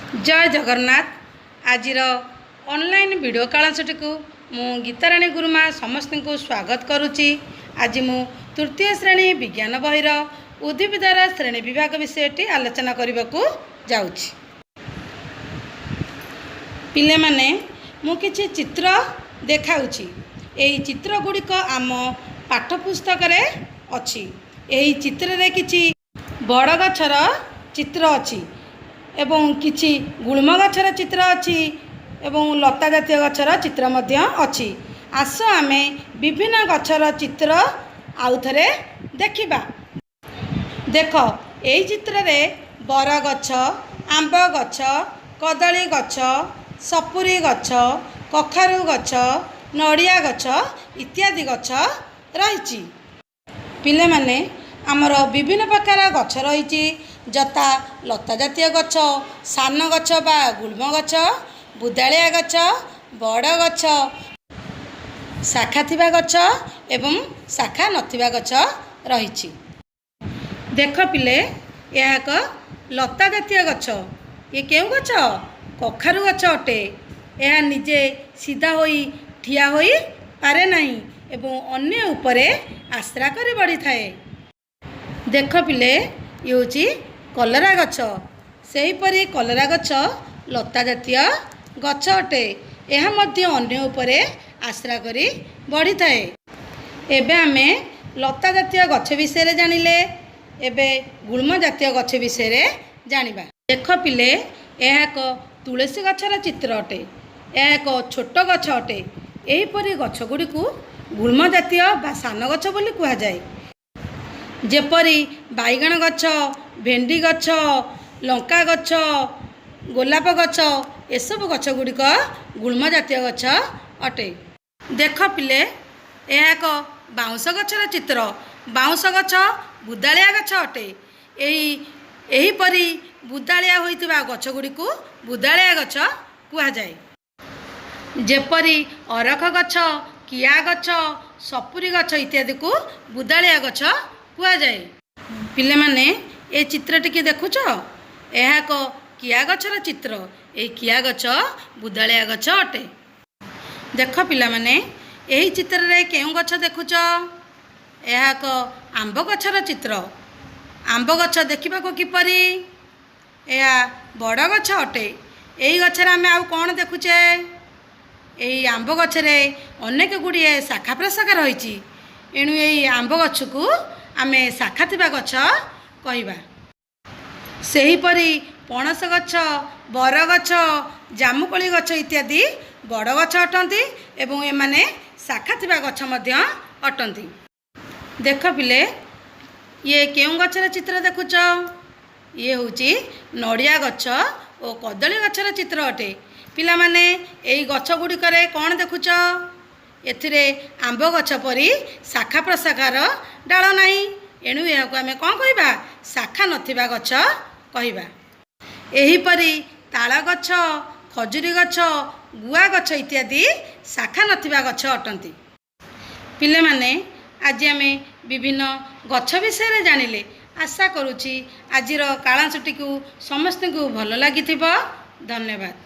ଜୟ ଜଗନ୍ନାଥ। ଆଜିର online video କାଳାଂଶଟିକୁ ମୁଁ ଗୀତାରାଣୀ ଗୁରୁମା ସମସ୍ତଙ୍କୁ ସ୍ୱାଗତ କରୁଛି। ଆଜି ମୁଁ ତୃତୀୟ ଶ୍ରେଣୀ ବିଜ୍ଞାନ ବହିର ଉଦ୍ଭିଦର ଶ୍ରେଣୀ ବିଭାଗ ବିଷୟଟି ଆଲୋଚନା କରିବାକୁ ଯାଉଛି। ପିଲାମାନେ, ମୁଁ କିଛି ଚିତ୍ର ଦେଖାଉଛି। ଏହି ଚିତ୍ର ଗୁଡ଼ିକ ଆମ ପାଠ୍ୟପୁସ୍ତକରେ ଅଛି। ଏହି ଚିତ୍ରରେ କିଛି ବଡ଼ ଗଛର ଚିତ୍ର ଅଛି ଏବଂ କିଛି ଗୁଳ୍ମ ଗଛର ଚିତ୍ର ଅଛି ଏବଂ ଲତା ଜାତୀୟ ଗଛର ଚିତ୍ର ମଧ୍ୟ ଅଛି। ଆସ, ଆମେ ବିଭିନ୍ନ ଗଛର ଚିତ୍ର ଆଉଥରେ ଦେଖିବା। ଦେଖ, ଏହି ଚିତ୍ରରେ ବରଗଛ, ଆମ୍ବ ଗଛ, କଦଳୀ ଗଛ, ସପୁରୀ ଗଛ, କଖାରୁ ଗଛ, ନଡ଼ିଆ ଗଛ ଇତ୍ୟାଦି ଗଛ ରହିଛି। ପିଲାମାନେ, ଆମର ବିଭିନ୍ନ ପ୍ରକାର ଗଛ ରହିଛି, ଯଥା ଲତା ଜାତୀୟ ଗଛ, ସାନ ଗଛ ବା ଗୁଳ୍ମ ଗଛ, ବୁଦାଳିଆ ଗଛ, ବଡ଼ ଗଛ, ଶାଖା ଥିବା ଗଛ ଏବଂ ଶାଖା ନଥିବା ଗଛ ରହିଛି। ଦେଖ ପିଲେ, ଏହା ଏକ ଲତା ଜାତୀୟ ଗଛ। ଇଏ କେଉଁ ଗଛ? କଖାରୁ ଗଛ ଅଟେ। ଏହା ନିଜେ ସିଧା ହୋଇ ଠିଆ ହୋଇ ପାରେ ନାହିଁ ଏବଂ ଅନ୍ୟ ଉପରେ ଆଶ୍ରା କରି ବଢ଼ିଥାଏ। ଦେଖ ପିଲେ, ଇଏ ହେଉଛି କଲରା ଗଛ। ସେହିପରି କଲରା ଗଛ ଲତା ଜାତୀୟ ଗଛ ଅଟେ। ଏହା ମଧ୍ୟ ଅନ୍ୟ ଉପରେ ଆଶ୍ରା କରି ବଢ଼ିଥାଏ। ଏବେ ଆମେ ଲତା ଜାତୀୟ ଗଛ ବିଷୟରେ ଜାଣିଲେ। ଏବେ ଗୁଳ୍ମ ଜାତୀୟ ଗଛ ବିଷୟରେ ଜାଣିବା। ଦେଖ ପିଲେ, ଏହା ଏକ ତୁଳସୀ ଗଛର ଚିତ୍ର ଅଟେ। ଏହା ଏକ ଛୋଟ ଗଛ ଅଟେ। ଏହିପରି ଗଛ ଗୁଡ଼ିକୁ ଗୁଳ୍ମ ଜାତୀୟ ବା ସାନ ଗଛ ବୋଲି କୁହାଯାଏ। ଯେପରି ବାଇଗଣ ଗଛ, ଭେଣ୍ଡି ଗଛ, ଲଙ୍କା ଗଛ, ଗୋଲାପ ଗଛ, ଏସବୁ ଗଛ ଗୁଡ଼ିକ ଗୁଳ୍ମ ଜାତୀୟ ଗଛ ଅଟେ। ଦେଖ ପିଲେ, ଏହା ଏକ ବାଉଁଶ ଗଛର ଚିତ୍ର। ବାଉଁଶ ଗଛ ବୁଦାଳିଆ ଗଛ ଅଟେ। ଏହିପରି ବୁଦାଳିଆ ହୋଇଥିବା ଗଛ ଗୁଡ଼ିକୁ ବୁଦାଳିଆ ଗଛ କୁହାଯାଏ। ଯେପରି ଅରଖ ଗଛ, କିଆ ଗଛ, ସପୁରୀ ଗଛ ଇତ୍ୟାଦିକୁ ବୁଦାଳିଆ ଗଛ କୁହାଯାଏ। ପିଲାମାନେ, ଏ ଚିତ୍ରଟିକି ଦେଖୁଛ? ଏହା ଏକ କିଆ ଗଛର ଚିତ୍ର। ଏହି କିଆ ଗଛ ବୁଦାଳିଆ ଗଛ ଅଟେ। ଦେଖ ପିଲାମାନେ, ଏହି ଚିତ୍ରରେ କେଉଁ ଗଛ ଦେଖୁଛ? ଏହା ଏକ ଆମ୍ବ ଗଛର ଚିତ୍ର। ଆମ୍ବ ଗଛ ଦେଖିବାକୁ କିପରି? ଏହା ବଡ଼ ଗଛ ଅଟେ। ଏହି ଗଛରେ ଆମେ ଆଉ କ'ଣ ଦେଖୁଛେ? ଏହି ଆମ୍ବ ଗଛରେ ଅନେକ ଗୁଡ଼ିଏ ଶାଖା ପ୍ରଶାଖା ରହିଛି। ଏଣୁ ଏହି ଆମ୍ବ ଗଛକୁ ଆମେ ଶାଖା ଥିବା ଗଛ କହିବା। ସେହିପରି ପଣସ ଗଛ, ବରଗଛ, ଜାମୁକୋଳି ଗଛ ଇତ୍ୟାଦି ବଡ଼ ଗଛ ଅଟନ୍ତି ଏବଂ ଏମାନେ ଶାଖା ଥିବା ଗଛ ମଧ୍ୟ ଅଟନ୍ତି। ଦେଖ ପିଲେ, ଇଏ କେଉଁ ଗଛର ଚିତ୍ର ଦେଖୁଛ? ଇଏ ହେଉଛି ନଡ଼ିଆ ଗଛ ଓ କଦଳୀ ଗଛର ଚିତ୍ର ଅଟେ। ପିଲାମାନେ, ଏହି ଗଛ ଗୁଡ଼ିକରେ କ'ଣ ଦେଖୁଛ? ଏଥିରେ ଆମ୍ବ ଗଛ ପରି ଶାଖା ପ୍ରଶାଖାର ଡାଳ ନାହିଁ। ଏଣୁ ଏହାକୁ ଆମେ କ'ଣ କହିବା? ଶାଖା ନଥିବା ଗଛ କହିବା। ଏହିପରି ତାଳ ଗଛ, ଖଜୁରୀ ଗଛ, ଗୁଆ ଗଛ ଇତ୍ୟାଦି ଶାଖା ନଥିବା ଗଛ ଅଟନ୍ତି। ପିଲାମାନେ, ଆଜି ଆମେ ବିଭିନ୍ନ ଗଛ ବିଷୟରେ ଜାଣିଲେ। ଆଶା କରୁଛି, ଆଜିର କାଳାଂଶଟିକୁ ସମସ୍ତଙ୍କୁ ଭଲ ଲାଗିଥିବ। ଧନ୍ୟବାଦ।